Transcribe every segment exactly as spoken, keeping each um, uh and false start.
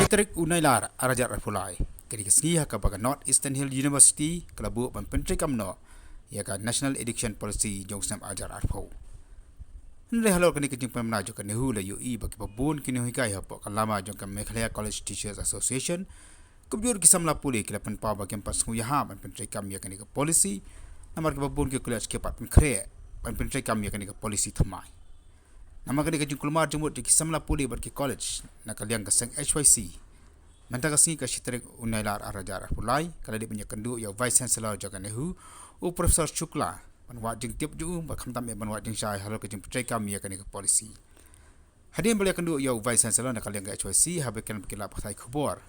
Tarik u Nailar arhajar arphew lai, ka dei ka sngi ha kaba ka North Eastern Hill University ka la buh ban pyntreikam noh ïa ka National Education Policy jong u snem arhajar arphew. Hynrei halor kane ka jingpynbna jong ka NEHU la ïohi ba kiba bun ki nonghikai hapoh ka lama jong ka Meghalaya College Teachers Association, kumjuh ki samla pule ki la pynpaw ba kim pat sngewbha ban pyntreikam ïa kane ka policy, namar kiba bun ki college ki pat pynkhreh ban pyntreikam ïa kane ka policy thymmai. Namar kane ka jingkulmar jingmut jong ki samla pule bad ki college na ka liang ka seng H Y C, mynta ka sngi ka shi tarik u Nailar arhajar arphew lai, ka la dep ban ïakynduh ïa u Vice Chancellor jong ka NEHU, u Professor Shukla, ban wad jingtip jong u, bad khamtam eh ban wad jingshai halor ka jingpyntreikam ïa kane ka policy. Hadien ba la ïakynduh ïa u Vice Chancellor na ka liang ka H Y C, haba kren bad ki lad pathai khubor,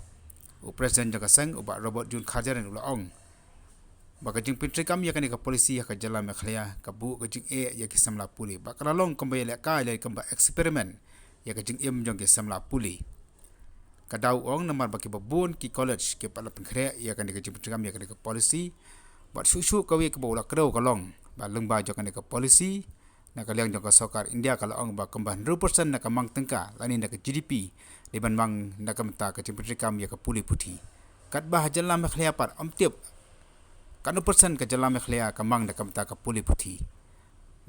u President jong ka seng, u Bah Robert June Kharjahrin, u la ong ba ka jingpyntreikam ïa kane ka policy ha ka jylla Meghalaya ka buh ka jingeh ïa ki samla pule, bad ka la long kumba ïalehkai lei kumba experiment ïa ka jingim jong ki samla pule. Ka daw ong namar ba kiba bun ki college ki pat la pynkhreh ïa kane ka jingpyntreikam ïa kane ka policy, bad shuh shuh kawei kaba u la kdew ka long ba lyngba jong kane ka policy, na ka liang jong ka sorkar India ka la ong ba kumba hynriew percent na ka mang tyngka lane na ka G D P dei ban mang na ka bynta ka jingpyntreikam ïa ka pule puthi. Katba ha jylla Meghalaya pat ym tip katno percent ka jylla Meghalaya ka mang na ka bynta ka pule puthi.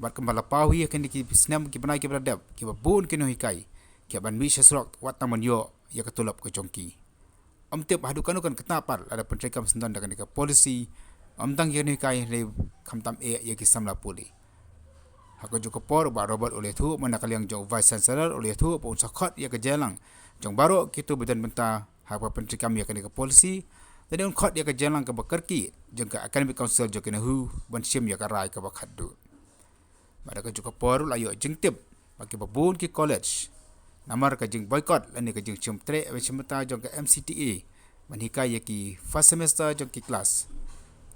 Bad kumba la paw hi ha kine ki snem ki bnai kiba la dep, kiba bun ki nonghikai ki hap ban mih sha surok wat tang ban ïoh ïa ka tulop ka jong ki. Ym tip haduh katno kan ktah pat lada pyntreikam syndon da kane ka policy, ym tang ïa ki nonghikai hynrei khamtam eh ïa ki samla pule. Ha kajuh ka por u Bah Robert u la ïathuh, man na ka liang jong u Vice Chancellor u la ïathuh ba un sa khot ïa ka jingïalang jong baroh kito ba don bynta ha kaba pyntreikam ïa kane ka policy, lane un khot ïa ka jingïalang kaba kyrkieh jong ka Academic Council jong ka NEHU ban shim ïa ka rai kaba khatduh. Bad ha kajuh ka por u la ïoh jingtip ba kiba bun ki college, namar ka jingboycott lane ka jingshim treh ban shim bynta jong ka M C T A ban hikai ïa ki first semester jong ki class,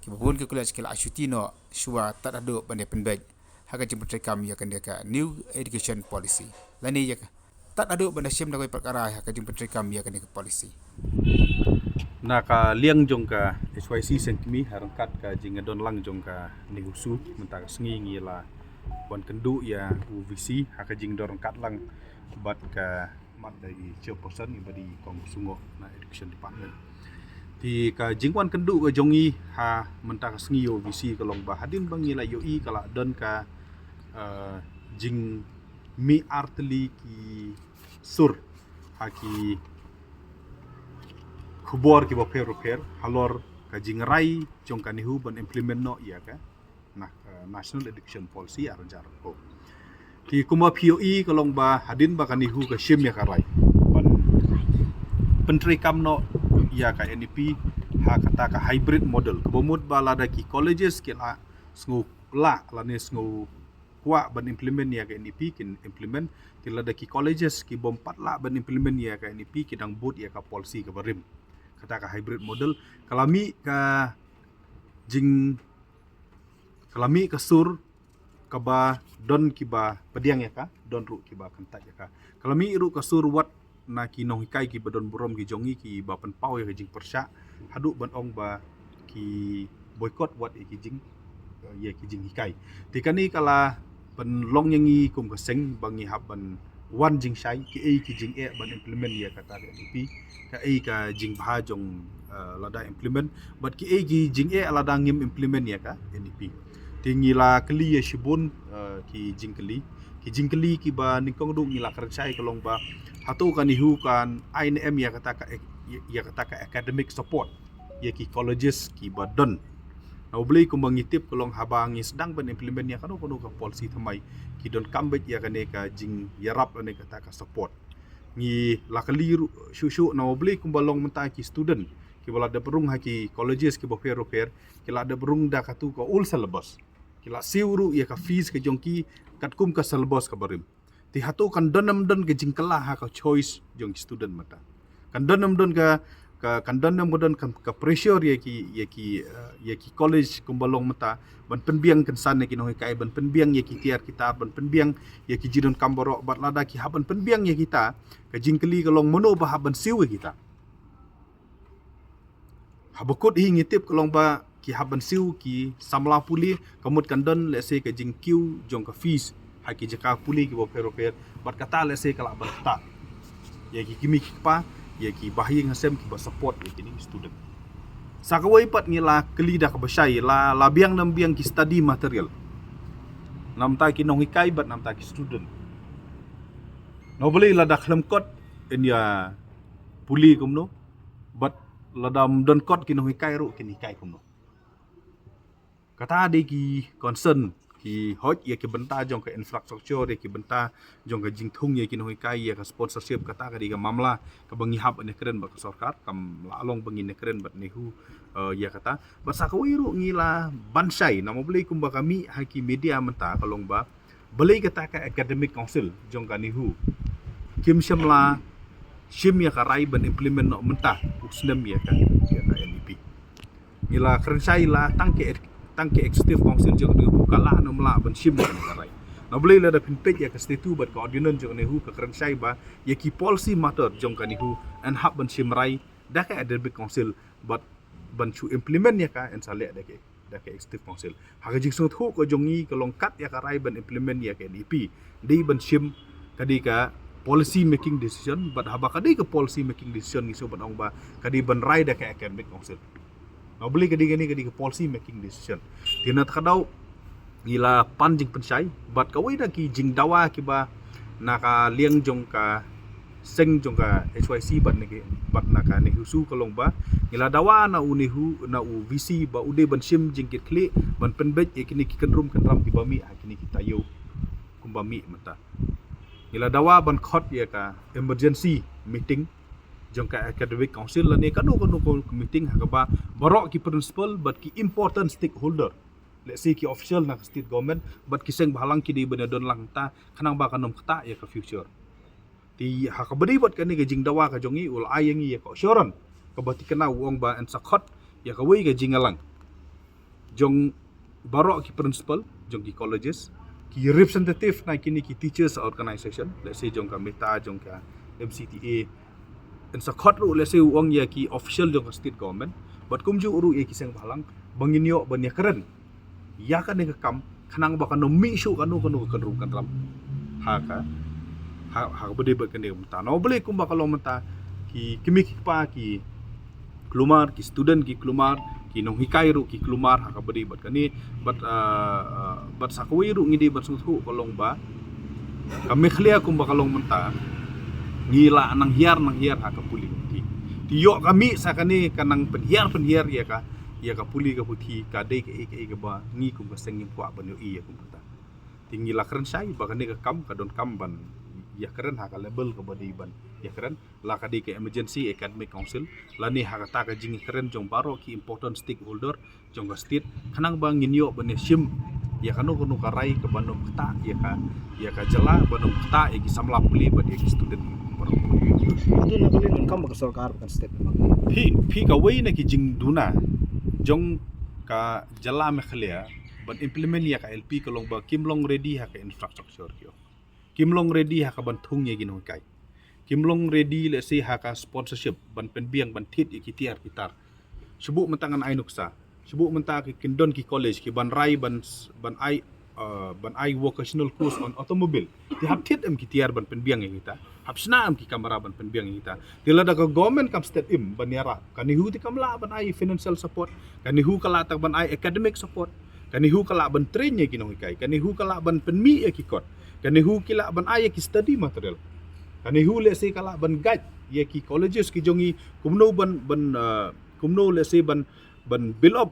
kiba bun ki college ki la shuti noh shuwa tad haduh ban ïa pynbeit ha ka jingpyntreikam ïa kane ka New Education Policy, lane ïa ka tad haduh ban da shim da kawei pat ka rai ha ka jingpyntreikam ïa kane ka policy. Na ka liang jong ka H Y C seng kmie, ha ryngkat ka jingdon lang jong ka NEHUSU mynta ka sngi, ngi la wan kynduh ïa u V C ha ka jingdon ryngkat lang bad ka mat da i chairperson iba dei i Kong Sungoh na Education Department. Te ka jingwan kynduh ka jong ngi ha mynta ka sngi ïa u V C ka long ba hadien ba ngi la ïohi ka la don ka, eh, jingmih artylli ki sur ha ki khubor kiba pher ba pher halor ka jingrai jong ka NEHU ban implement noh ïa ka na, eh, National Education Policy arhajar arphew. Te kumba phi ïohi ka long ba hadien ba ka NEHU ka shim ïa ka rai ban pyntreikam noh ïa ka N E P ha kata ka hybrid model, kaba mut ba lada ki colleges ki la sngew lah lane sngew kwah ban implement ïa ka N E P kin implement, te lada ki colleges ki bym pat lah ban implement ïa ka N E P ki dang bud ïa ka policy kaba rim. Kata ka hybrid model ka la mih ka jing, ka la mih ka sur kaba don kiba pdiang ïa ka, don ruh kiba kyntait ïa ka. Ka la mih ruh ka sur wat na ki nonghikai kiba don burom ki jong ngi kiba pynpaw ïa ka jingpyrshah haduh ban ong ba ki boycott wat ïa ki jing, ïa ki jinghikai. Te kane ka la pynlong ïa ngi kum ka seng ba ngi hap ban wan jingshai, kiei ki jingeh ban implement ïa kata ka N E P, kaei ka jingbha jong, eh, lada implement, bad kiei ki jingeh lada ngim implement ïa ka N E P. Te ngi la kylli ïa shibun, eh, ki jingkylli. Ki jingkylli kiba nyngkong duh ngi la kren shai ka long ba hato ka NEHU kan ai ne em ïa kata ka ac-, ïa kata ka academic support ïa ki colleges kiba don. Na U Blei kumba ngi tip ka long haba ngi sdang ban implement ïa kano kano ka policy thymmai ki donkam beit ïa kane ka jingïarap lane kata ka support. Ngi la kylli ruh shuh shuh na U Blei kumba long mynta ki student kiba la dep rung ha ki colleges kiba pher ba pher, ki la dep rung da katu ka old syllabus. Ki la siew ruh ïa ka fees ka jong ki katkum ka syllabus kaba rim. Te hato kan don ne ym don ka jingkylla ha ka choice jong ki student mynta? Kan don ne ym don ka, ka, kan don ne ym don ka, ka pressure ïa ki, ïa ki, eh, ïa ki college kumba long mynta ban pynbiang kynsan ïa ki nonghikai, ban pynbiang ïa ki tiar ki tar, ban pynbiang ïa ki jingdonkam baroh, bad lada ki hap ban pynbiang ïa kita, ka jingkylli ka long mano ba hap ban siew ïa kita? Haba kut hi ngi tip ka long ba ki hap ban siew ki samla pule, ka mut kan don lehse ka jingkiew jong ka fees ha ki jaka pule kiba pher ba pher, bad kata lehse ka lah ban ktah ïa ki kmie ki kpa ïa ki bahaïing hasem kiba support ïa kine ki student. Sa kawei pat ngi la kylli da kaba shai, la la biang nam biang ki study material namta ki nonghikai bad namta ki student. Na balei lada khlem kot yn ïa pule kumno, bad lada ym don kot ki nonghikai ruh kin hikai kumno? Kata dei ki concern, ki hoi ïa ki bynta jong ka infrastructure, ïa ki bynta jong ka jingthung ïa ki nonghikai, ïa ka sponsorship. Kata ka dei ka mamla kaba ngi hap ban ïakren bad ka sorkar, kam lah long ba ngin ïakren bad NEHU, eh, ïa kata. Bad sa kawei ruh ngi la ban shai, namar balei kumba ka mih ha ki media mynta ka long ba balei kata ka academic council jong ka NEHU kim shym la shim ïa ka rai ban implement noh mynta u snem ïa ka, ïa ka NEP. Ngi la kren shai la tang ka, tang ka executive council jong ka NEHU ka lah ne ym lah ban shim ïa ka rai. Na balei lada phin peit ïa ka statute bad ka ordinance jong ka NEHU ka kren shai ba ïa ki policy matter jong ka NEHU yn hap ban shim rai da ka academic council, bad ban shu implement ïa ka yn sa leh da ka, da ka executive council. Ha ka jingsngewthuh ka jong ngi ka long kat ïa ka rai ban implement ïa ka NEP dei ban shim, ka dei ka policy making decision, bad haba ka dei ka policy making decision ngi shu ban ong ba ka dei ban rai da ka academic council. Na balei ka dei kane, ka dei ka policy making decision. Te na kata ka daw ngi la pan jingpynshai bad kawei na ki jingdawa kiba na ka liang jong ka seng jong ka HYC bad na ki, bad na ka NEHUSU ka long ba ngi la dawa na u NEHU, na u VC ba u dei ban shim jingkitkhlieh ban pynbeit ïa kine ki kynrum kynram kiba mih ha kine ki taïew kumba mih mynta. Ngi la dawa ban khot ïa ka emergency meeting jong ka academic council lane kano kano ka meeting ha kaba baroh ki principal bad ki important stakeholder, let's say ki official na ka state government bad ki seng bhalang ki dei ban ïadon lang mynta khnang ba kan ym ktah ïa ka future. Te ha kaba dei bad kane ka jingdawa ka jong ngi u la ai ïa ngi ïa ka assurance kaba thikna, u ong ba yn sa khot ïa kawei ka jingïalang jong baroh ki principal jong ki colleges, ki representative na kine ki teachers organization, let's say jong ka META, jong ka MCTA, yn sa khot ruh, let's say u ong ïa ki official jong ka state government bad kumjuh ruh ïa ki seng bhalang ba ngin ïoh ban ïakren ïa kane ka kam khnang ba kan ym mih shuh kano kano ka kynrum kynram ha ka, ha, ha kaba dei bad kane ka bynta. Na balei kumba ka long mynta ki kmie ki kpa ki kulmar, ki student ki kulmar, ki nonghikai ruh ki kulmar ha kaba dei bad kane. Bad, ah, ah, bad sa kawei ruh ngi dei ban sngewthuh ka long ba ka Meghalaya kumba ka long mynta ngi la nang hiar nang hiar ha ka pule ka puthi. Te ïoh ka mih sa kane ka nang pynhiar pynhiar ïa ka, ïa ka pule ka puthi ka dei kaei kaei kaba ngi kum ka seng ngim kwah ban ïohi ïa kum kata. Te ngi la kren shai ba kane ka kam ka donkam ban ïakren ha ka level kaba dei ban ïakren, la ka dei ka emergency academic council lane ha kata ka jingïakren jong baroh ki important stakeholder jong ka state khnang ba ngin ïoh ban ïashim ïa kano kano ka rai kaban ym ktah ïa ka, ïa ka jylla, ban ym ktah ïa ki samla pule bad ïa ki student baroh. Atu na ka liang kam ba ka sorkar ba kan step in. Phi, phi, kawei na ki jingduna jong ka jylla Meghalaya ban implement ïa ka ILP ka long ba kim long ready ha ka infrastructure ki ong. Kim long ready ha ka ban thung ïa ki nonghikai. Kim long ready, let's say, ha ka sponsorship ban pynbiang ban thied ïa ki tiar ki tar. Shu buh mynta ngan ai nuksa. Shu buh mynta ki kyndon ki college ki ban rai ban s-, ban ai, uh, ban ai vocational course on automobile. Te hap thied em ki tiar ban pynbiang ïa kita. Hap shna em ki kamera ban pynbiang ïa kita. Te lada ka government kam step in ban ïarap, ka NEHU te kam lah ban ai financial support. Ka NEHU ka lah tang ban ai academic support. Ka NEHU ka lah ban train ïa ki nonghikai. Ka NEHU ka lah ban pynmih ïa ki kot. Ka NEHU ki lah ban ai ïa ki study material. Ka NEHU, let's say, ka lah ban guide ïa ki colleges ki jong ngi kumno ban, ban, uh, kumno, let's say, ban, ban build up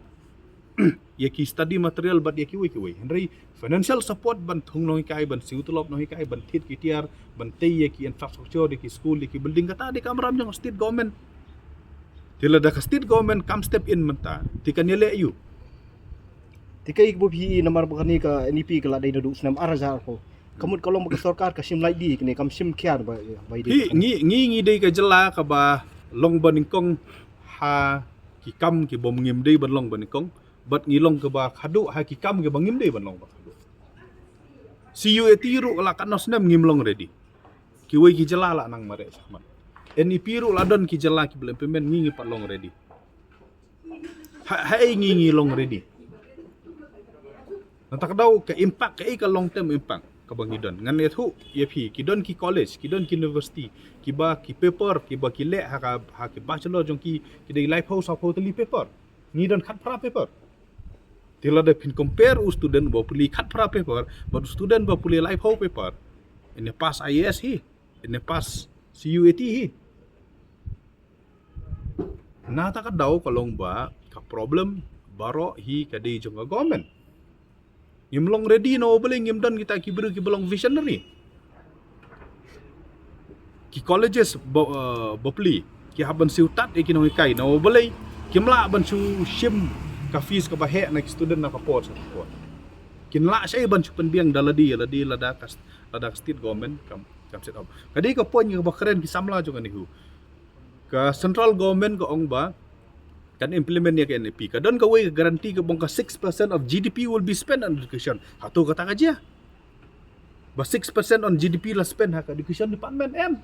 ïa ki study material bad ïa kiwei kiwei. Hynrei financial support ban thung nonghikai, ban siew tulop nonghikai, ban thied ki tiar, ban tei ïa ki infrastructure, ïa ki school, ïa ki building, kata dei ka kamram jong state government. Te lada ka state government kam step in mynta, te kan ïaleh aïu? Te kaei kaba phi i namar ba kane ka NEP ka la dei naduh snem ar hajar arphew. Ka mut ka long ba ka sorkar ka shim lait di kane, kam shim khia ba, ba i dei. Phi, ngi, ngi, ngi dei ka jylla kaba long banyngkong ha ki kam kiba ngim dei ban long banyngkong, bad ngi long kaba khadduh ha ki kam kiba ngim dei ban long ba khadduh. CUAT ruh la katno snem ngim long ready. Kiwei ki jylla la nang mareh shahmat. NEP ruh la don ki jylla kiba la implement, ngi ngi pat long ready. Ha, haei ngi ngi long ready? Na kata ka daw ka impact, kaei ka long term impact? ba ngi don. Ngan ïathuh ïa phi, ki don ki college, ki don ki university, kiba ki paper, kiba ki leh ha ka, ha ki bachelor jong ki, ki dei laiphew saphew tylli paper. Ngi don khatphra paper. Te lada phin compare u student ba pule khatphra paper bad u student ba pule laiphew paper, ine pass I A S hi, ine pass C U E T hi. Na ta ka daw ka long ba ka problem baroh hi ka dei jong ka government. Ngim long ready, na u balei ngim don kita ki briew kiba long visionary. Ki colleges ba, uh, ba plie ki hap ban siew tad ïa ki nonghikai, na u balei kim lah ban shu shim ka fees kaba heh na ki student na ka por sha ka por. Kin lah shai ban shu pynbiang da lade lade lada ka, lada ka state government kam, kam set up. Ka dei ka point kaba kren ki samla jong ka NEHU. Ka central government ka ong ba kan implement ïa ka N E P. Ka don kawei ka guarantee kaba ong ka six percent of G D P will be spent on education. Hato kata ka jia? Ba six percent on G D P la spend ha ka education department, em?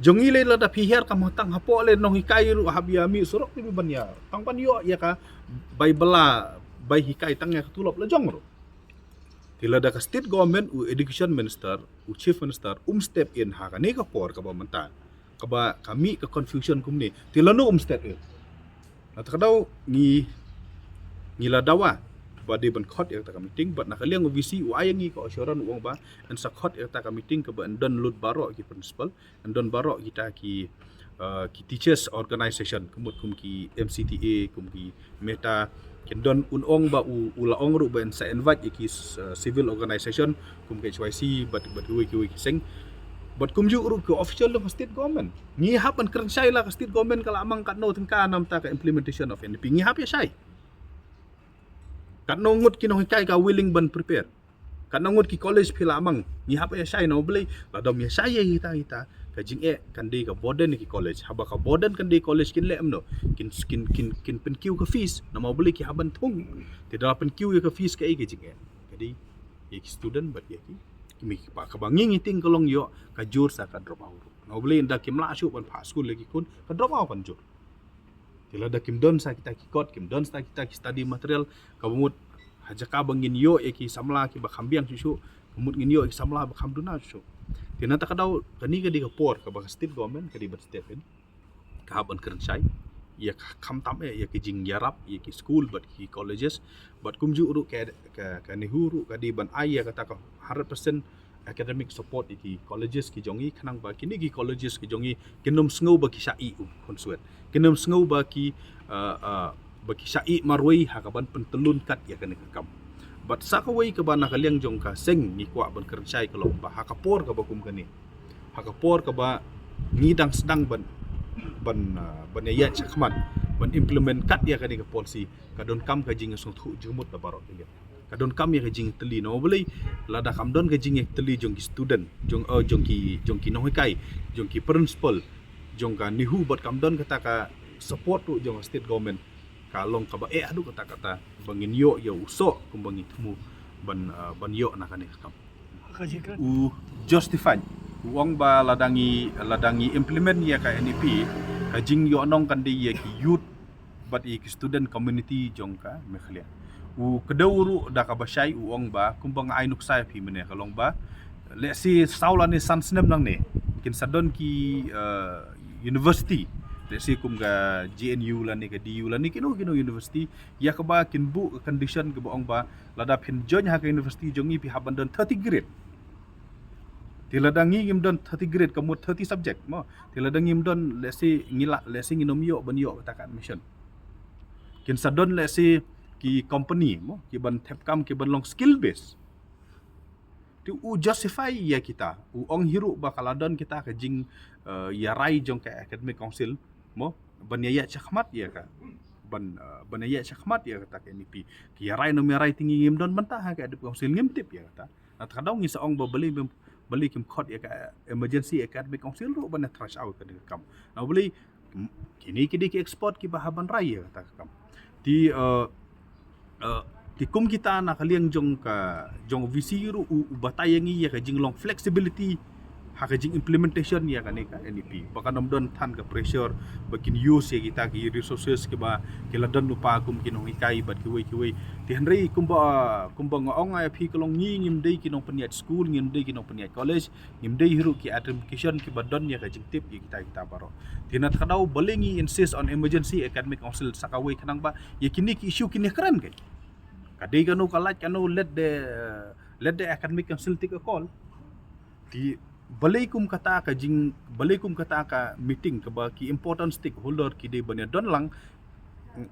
Jong ngi lei lada phi hiar ka mah tang hapoh lei nonghikai ruh hap ïa mih surok te ban ïa tang ban ïoh ïa ka bai bala bai hikai tang ïa ka tulop la jong ruh. Te lada ka state government, u education minister, u chief minister um step in ha kane ka por kaba mynta kaba ka mih ka confusion kumne, te lano um step in? Na ta ka daw ngi, ngi la dawa ba dei ban khot ïa kata ka meeting, bad na ka liang u V C u ai ïa ngi ka assurance, u ong ba yn sa khot ïa kata ka meeting kaba yn don lut baroh ki principal, yn don baroh kita ki, uh, ki teachers organization, ka mut kum ki M C T A, kum ki META, kin don, un ong ba u, u la ong ruh ba yn sa invite ïa ki, uh, civil organization kum ka H Y C bad, bad kiwei kiwei ki seng, bad kumjuh ruh ki official jong ka state government. Ngi hap ban kren shai la ka state government ka la mang katno tyngka namar ka implementation of N E P. Ngi hap ïa shai katno ngut ki nonghikai ka willing ban prepare, katno ngut ki college phi la mang. Ngi hap ïa shai, na u balei? Lada ym ïa shai ïa kita, kita, ka jingeh kan dei ka burden ïa ki college. Haba ka burden kan dei college, kin leh kumno? Kin, kin, kin, kin pynkiew ka fees, namar u balei? Ki hap ban thung. Te da pynkiew ïa ka fees, kaei ka jingeh? Ka dei ïa ki student bad ïa ki, ki mei ki pa. Kaba ngi, ngi tieng ka long ïoh ka jur sa ka drop out. Na u balei? Ynda kim lah shuh ban phah skul ïa ki khun, ka drop out kan jur. Te lada kim don sa kita ki kot, kim don sa kita ki study material, kaba mut ha jaka ba ngin ïoh ïa ki samla kiba kham biang shuh shuh, kaba mut ngin ïoh ïa ki samla ba kham duna shuh shuh. Te na ta ka daw kane ka dei ka por kaba ka state government ka dei ban step in, ka hap ban kren shai ïa ka, khamtam eh ïa ka jingïarap ïa ki school bad ki colleges, bad kumjuh ruh ka, ka, ka NEHU ruh ka dei ban ai ïa kata ka hundred percent academic support ïa ki colleges ki jong ngi, khnang ba kine ki colleges ki jong ngi kin ym sngew ba ki shah ïeh u khun swet, kin ym sngew ba ki, uh, uh, ba ki shah ïeh marwei ha kaban pyntyllun kat ïa kane ka kam. Bad sa kawei kaba na ka liang jong ka seng ngi kwah ban kren shai ka long ba ha ka por kaba kum kane, ha ka por kaba ngi dang sdang ban, ban, uh, ban ïaid shakhmat ban implement kat ïa kane ka policy, ka donkam ka jingsngewthuh jingmut na baroh ki liang. Ka donkam ïa ka jingtylli, na u balei? Lada kam don ka jingtylli jong ki student, jong, uh, jong ki, jong ki nonghikai, jong ki principal, jong ka NEHU, bad kam don kata ka support ruh jong ka state government, ka long kaba eh haduh katta katta ba ngin ïoh ïa u soh kumba ngi thmu ban, uh, ban ïoh na kane ka kam. U justified, u ong ba lada ngi, lada ngi implement ïa ka N E P, ka jingïohnong kan dei ïa ki youth bad ïa ki student community jong ka Meghalaya. U kdew ruh da kaba shai, u ong ba kumba nga ai nuksa ïa phi mynne, ka long ba lehse saw lane san snem nangne kin sa don ki, uh, university, lehse kum ka J N U lane ka D U lane kino kino university, ïa kaba kin buh ka condition kaba ong ba lada phin join ha ka university jong ngi phi hap ban don thirty grade. Te lada ngi ngim don thirty grade, ka mut thirty subject mo. Te lada ngim don, lehse ngi lah, lehse ngin ym ïoh ban ïoh kata ka admission. Kin sa don lehse ki company mo, ki ban thep kam, ki ban long skill base. Te u justify ïa kita, u ong hi ruh ba ka la don kita ka jing, uh, ïarai jong ka academic council mo, ban ïaid shakhmat ïa ka, ban, uh, ban ïaid shakhmat ïa kata ka N E P. Ki ïarai ne ym ïarai te ngi ngim don bynta ha ka academic council, ngim tip ïa kata. Na ta ka daw ngi sa ong ba balei, balei kim khot ïa ka emergency academic council ruh ban ïa thrash out kane ka kam. Na balei? Kine ki dei ki expert kiba hap ban rai ïa kata ka kam. Te, uh, uh, te kum kita na ka liang jong ka, jong VC ruh u, u batai ïa ngi ïa ka jinglong flexibility ha ka jing implementation ïa kane ka N E P, ba kan ym don than ka pressure ba kin use ïa kita ki resources kiba ki la don lypa kum ki nonghikai bad kiwei kiwei. Te hynrei kumba, kumba nga ong ïa phi ka long ngi ngim dei ki nongpynïaid school, ngim dei ki nongpynïaid college, ngim dei hi ruh ki administration kiba don ïa ka jingtip ïa kita kita baroh. Te na ta ka daw balei ngi insist on emergency academic council sa kawei khnang ba ïa kine ki issue kin ïakren kein. Ka dei kano ka lait kano, let the, let the academic council take a call. Te balei kum kata ka jing, balei kum kata ka meeting kaba ki important stakeholder ki dei ban ïa don lang,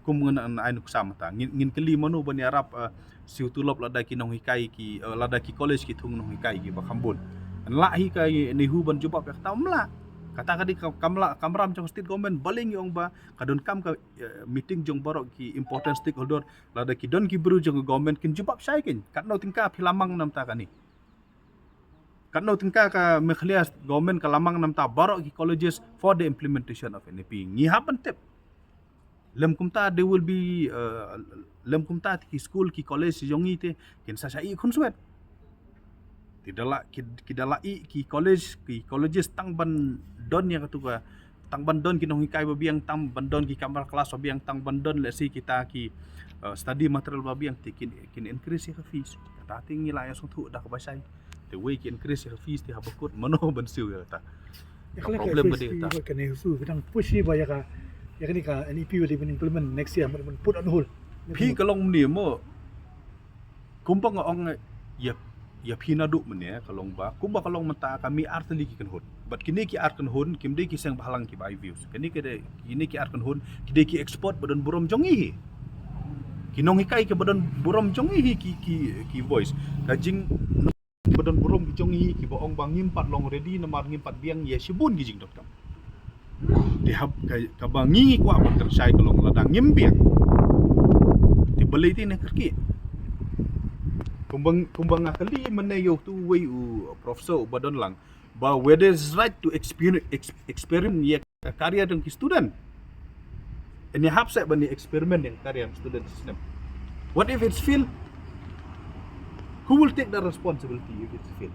kum ngan ai nuksa mynta. Ngin, ngin kylli mano ban ïarap, eh, siew tulop lada ki nonghikai ki, eh, lada ki college ki thung nonghikai kiba kham bun. Yn lah hi ka NEHU ban jubab ïa kata? Ym lah. Kata ka dei ka, kam lah, kamram jong state government. Balei ngi ong ba ka donkam ka, eh, meeting jong baroh ki important stakeholder, lada ki don ki briew jong government kin jubab shai kein. Katno tyngka phi la mang namar kane? Katno tyngka ka Meghalaya government ka la mang namar baroh ki colleges for the implementation of N E P? Ngi hap ban tip. Lym kumta there will be, uh, lym kumta ki school ki college jong ngi te kin sa shah ïeh khunswet. Te da la ki, ki da la ïeh ki college, ki colleges tang ban don ïa katu ka, tang ban don ki nonghikai ba biang, tang ban don ki kamra class ba biang, tang ban don, let's say, kita ki, uh, study material ba biang, te kin, kin increase ïa ka fees. Kata te ngi la ïa sngewthuh da kaba shai. Te wei ki increase ïa ka fees te haba kut mano ban siew ïa kata. Ïa ka problem ka dei kata. Ka NEHU ka dang push hi ba ïa ka, ïa kane ka N E P ba dei ban implement next year, ban put on hold. Phi ka long mne mo. Kumba nga ong ïa, ïa phi naduh mynne ka long ba, kumba ka long mynta ka mih ar tylli ki kynhun. Bad kine ki ar kynhun kim dei ki seng bhalang kiba ai views. Kine ki dei, kine ki ar kynhun ki dei ki expert ba don burom jong ngi hi. Ki nonghikai kiba don burom jong ngi hi ki, ki, ki voice. Ka jing ba don burom ki jong ngi hi kiba ong ba ngim pat long ready namar ngim pat biang ïa shibun ki jingdonkam. Te hap ka, kaba ngi ngi kwah ban kren shai ka long lada ngim biang, te balei te ne kyrkieh? Kumba, kumba nga kylli mynne ïa utu uwei u professor uba don lang ba whether it's right to experience, ex-, experiment ïa ka career jong ki student. Yn ïa hap seh ban ïa experiment ïa ka career jong student system. What if it's fail? Who will take the responsibility if it's fail?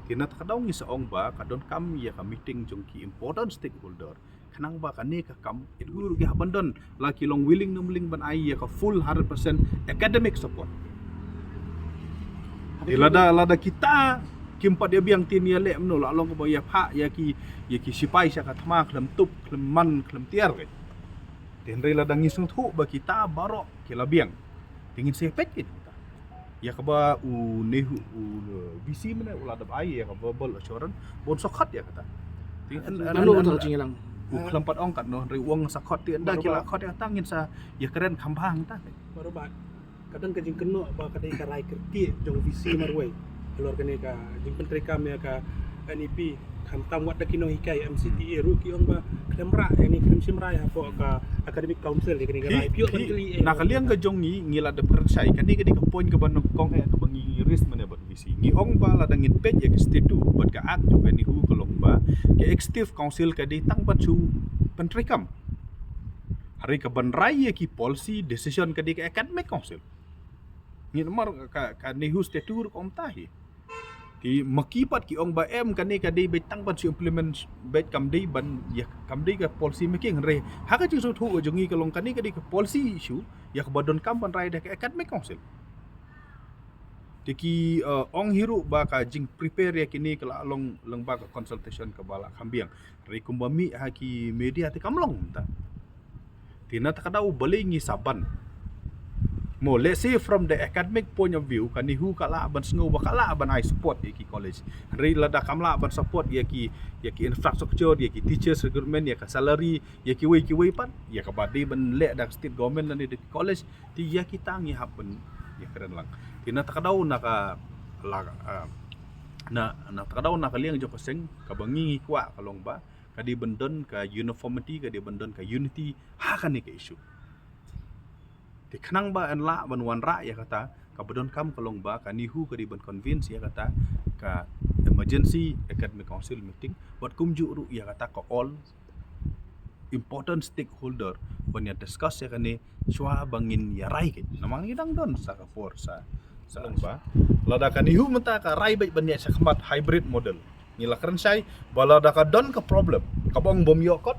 Te na ta ka daw ngi sa ong ba ka donkam ïa ka meeting jong ki important stakeholder khnang ba kane ka kam, it guru ki hap ban don, la ki long willing ne ym willing, ban ai ïa ka full hundred percent academic support. Te lada, lada kita kim pat ïa biang te ïa leh mano, la long ba ïa phah ïa ki, ïa ki sipai sha ka thma khlem tup, khlem man, khlem tiar kein. Te hynrei lada ngi sngewthuh ba kita baroh ki la biang, te ngin sa peit kein. Ïa kaba u NEHU, u, uh, VC mynne u la dep ai ïa ka verbal assurance ba un sa khot ïa kata. Te, nano kata ka jingïalang? U khlem pat ong katno, hynrei u ong sa khot, te ynda ki la khot ïa kata ngin sa ïa kren kham bha hangta. Baroh ba ka don ka jingkynnoh ba ka dei ka rai kyrkieh jong VC marwei halor kane ka jingpyntreikam ïa ka NEP. Khamtam wat da ki nonghikai MCTA ruh ki ong ba khlem rah ïa ni, khlem shim rai hapoh ka academic council ïa kane ka rai. Phi, phi, na ka liang ka jong ngi, ngi la dep kren shai, kane ka dei ka point kaba nyngkong eh kaba ngi raise mynne bad VC. Ngi ong ba lada ngin peit ïa ka statute bad ka act jong ka NEHU ka long ba ka executive council ka dei tang ban shu pyntreikam. Hynrei ka ban rai ïa ki policy decision ka dei ka academic council. Ngi namar ka, ka NEHU statute ka ong ta hi. Ki ma ki pat ki ong ba em kane ka dei beit tang ban shu implement beit, kam dei ban ïa, kam dei ka policy making. Hynrei ha ka jingsngewthuh ka jong ngi ka long kane ka dei ka policy issue ïa kaba donkam ban rai da ka academic council. Te ki, uh, ong hi ruh ba ka jingprepare ïa kine ka la long lyngba ka consultation kaba la kham biang. Hynrei kumba mih ha ki media te kam long ta. Te na ta ka daw balei ngi sa ban? Mo, let's say from the academic point of view, ka NEHU ka lah ban sngew ba ka lah ban ai support ïa ki college. Hynrei lada kam lah ban support ïa ki, ïa ki infrastructure, ïa ki teachers recruitment, ïa ka salary, ïa kiwei kiwei pat, ïa kaba dei ban leh da ka state government lane da ki college, te ïa kita ngi hap ban ïa kren lang. Te na ta ka daw na ka la, ah, na, na ta ka daw na ka liang jong ka seng kaba ngi ngi kwah ka long ba ka dei ban don ka uniformity, ka dei ban don ka unity ha kane ka issue. Te khnang ba yn lah ban wanrah ïa kata, kaba donkam ka long ba ka NEHU ka dei ban convince ïa kata ka emergency academic council meeting, bad kumjuh ruh ïa kata ka all important stakeholder ban ïa discuss ïa kane shuwa ba ngin ïa rai kein. Namar ngi dang don sa ka por sa, Sa long ba lada ka NEHU mynta ka rai beit ban ïaid shakhmat hybrid model, ngi la kren shai ba lada ka don ka problem, ka bong bym ïoh kot,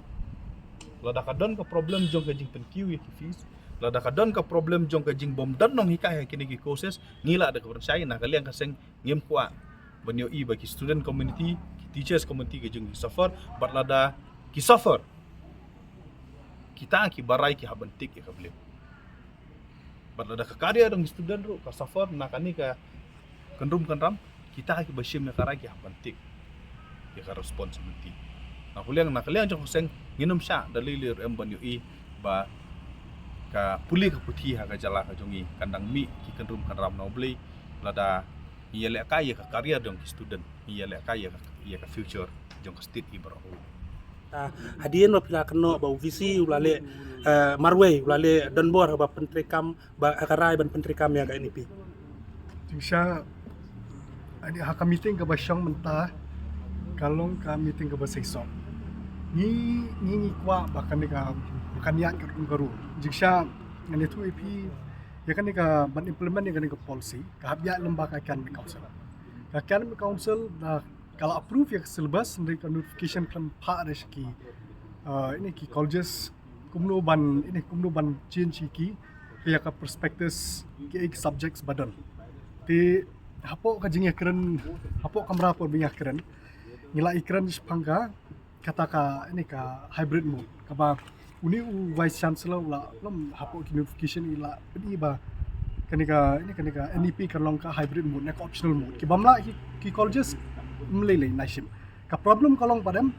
lada ka don ka problem jong ka jingpynkiew ïa ki fees, lada ka don ka problem jong ka jingbym don nonghikai ha kine ki courses, ngi la da kren shai na ka liang ka seng ngim kwah ban ïohi ba ki student community, ki teachers community ka jong ki suffer. Bad lada ki suffer, kita ki barai ki hap ban tik ïa ka blame. Bad lada ka career jong ki student ruh ka suffer na kane ka kynrum kynram, kita ki ba shim ïa ka rai ki hap ban tik ïa ka responsibility. Na ka liang, na ka liang jong ka seng ngin ym shah da lei lei ruh em ban ïohi ba ka pule ka puthi ha ka jylla ka jong ngi kan dang mih ki kynrum kynram na U Blei, lada ngi ïalehkai ïa ka career jong ki student, ngi ïalehkai ïa ka, ïa ka future jong ka state hi baroh. Ah, hadien ba phi la kynnoh ba u VC u la leh, eh, marwei, u la leh donbor ba pyntreikam, ba ka rai ban pyntreikam ïa ka NEP. Jingshisha, ani ha ka meeting kaba shong mynta ka long ka meeting kaba seisoh. Ngi, ngi, ngi kwah ba kane ka, kan ïaid katkum ka rule. Jingshisha ngan ïathuh ïa phi, ïa kane ka ban implement ïa kane ka policy ka hap ïaid lyngba ka Academic Council. Ka Academic Council da ka la approve ïa ka syllabus, hynrei ka notification khlem phah re sha ki, uh, ine ki colleges kumno ban, ine kumno ban change ïa ki, ïa ka prospectus, ki, ki subjects ba don. Te hapoh ka jingïakren, hapoh kamra por ba ïakren, ngi la ïakren shaphang ka, kata ka, ine ka hybrid mode, kaba une u Vice Chancellor u la lum hapoh ki notification i la pyni ba kane ka, ine kane ka NEP kan long ka hybrid mode, ne ka optional mode. Ki bym lah ki, ki colleges, ym lei lei na shim. Ka problem ka long pat em,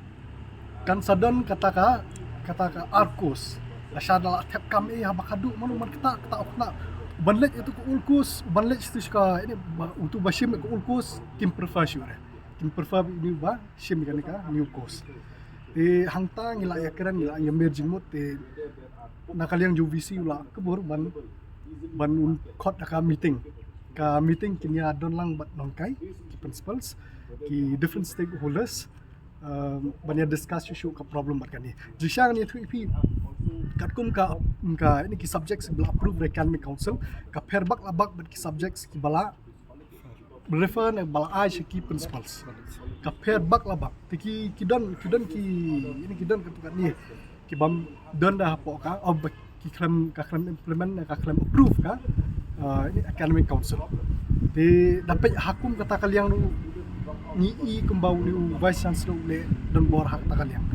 kan sa don kata ka, kata ka ar course. Lashai da la thep kam eh haba khadduh mano man kata, kata u khynnah ban leit ïa uto ka old course, ban leit sha uto ka, ine ba, uto ba shim ka old course, kim prefer shuh re. Kim prefer ba ine ba shim kane ka new course. Te hangta ngi la ïakren, ngi la ïamir jingmut, te na ka liang jong u VC u la kybur ban, ban un khot da ka meeting. Ka meeting kin ïa don lang bad nonghikai, ki principals, ki different stakeholders, um, ban ïa discuss shuh shuh ka problem bad kane. Jingshisha ngan ïathuh ïa phi, katkum ka, ka, ine ki subjects ba la approve da ka Academic Council, ka pher bak la bak bad ki subjects kiba la refer ne ba la ai sha ki principals. Ka pher bak la bak. Te ki, ki don, ki don ki, ine ki don katto katne ki bym don da hapoh ka, oh, ba ki khlem, ka khlem implement ne ka khlem approve ka, uh, ine Academic Council. Te da peit ha kum kata ka liang ruh ngi i kumba une u Vice Chancellor u leh donbor ha kata ka liang.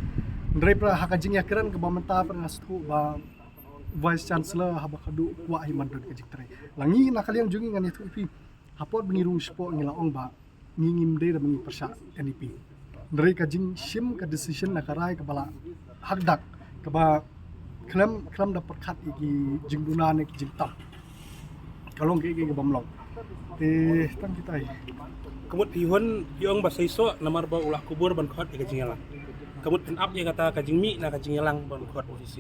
Hynrei pat ha ka jingïakren kaba mynta pat nga sngewthuh ba Vice Chancellor haba khadduh u kwah hi ban don ka jingtrei. La ngi na ka liang jong ngi ngan ïathuh ïa phi, ha por ba ngi rung shapoh ngi la ong ba ngi ngim dei da ba ngi pyrshah NEP. Hynrei ka jingshim ka decision na ka rai kaba la hakdak, kaba khlem, khlem da pyrkhat ïa ki jingduna ne ki jingtam, ka long kaei kaei ka bym long. Te tang kita hi. Ka mut phi hun, phi ong ba seisoh namar ba u la kybur ban khot ïa ka jingïalang. Ka mut phin ap ïa kata ka jingmih na ka jingïalang ban khot VC.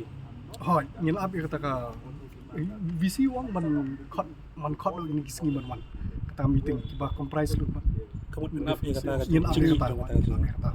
Hooid, ngin ap ïa kata ka, VC u ong ban khot, ban khot ïa kine ki sngi ban wan. Kata meeting kiba comprise lut bad, ka mut phin ap ïa kata ka jingmih, ngin ap ïa kata, ngin ap ïa kata.